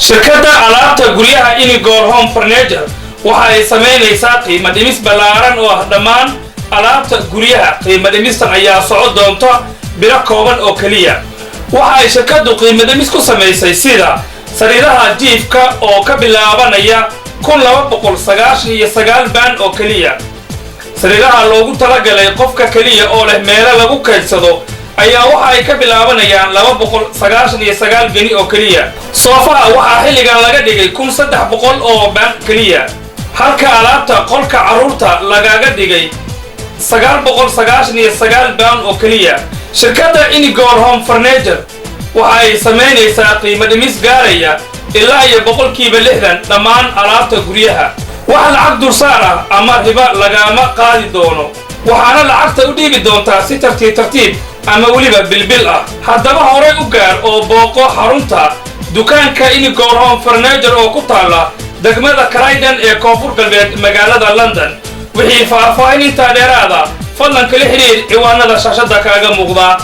Shirkadda alaabta guryaha Inigol Home Furniture waxa ay samaynaysaa qiimo dhimis ballaaran oo ah dhammaan alaabta guryaha. Qiimo dhimistan ayaa soco doonta bilo kooban oo keliya. Waxa ay shirkaddu qiimo dhimis ku samaysay sida sariiraha jiifka oo ka bilaabanaya £1,299 oo keliya. Sariiraha loogu talagalay qofka keliya oo leh meelo lagu kaydsado ayaa waxa ay ka bilaabanayaan £299 oo keliya. Soofaha waxaa xilligan laga dhigay £1,300 keliya, halka alaabta qolka carruurta lagaga dhigay £999 oo keliya. Shirkadda Inigol Home Furniture waxa ay samaynaysaa qiimo dhimis gaaraya ilaa iyo 60% dhammaan alaabta guryaha. Wax lacag dulsaar ah ama riba lagama qaadi doono, waxaana lacagta u dhiibi doontaa si tartiib tartiib ama weliba bilbil ah. Haddaba horay u gaar oo booqo xarunta dukaanka Inigol Home Furniture oo ku taalla degmada Croydon ee Koonfur Galbeed magaalada London. Wixii faahfaahin intaa dheeraada, fadlan kala xidhiir ciwaanada shaashadda kaaga muuqda.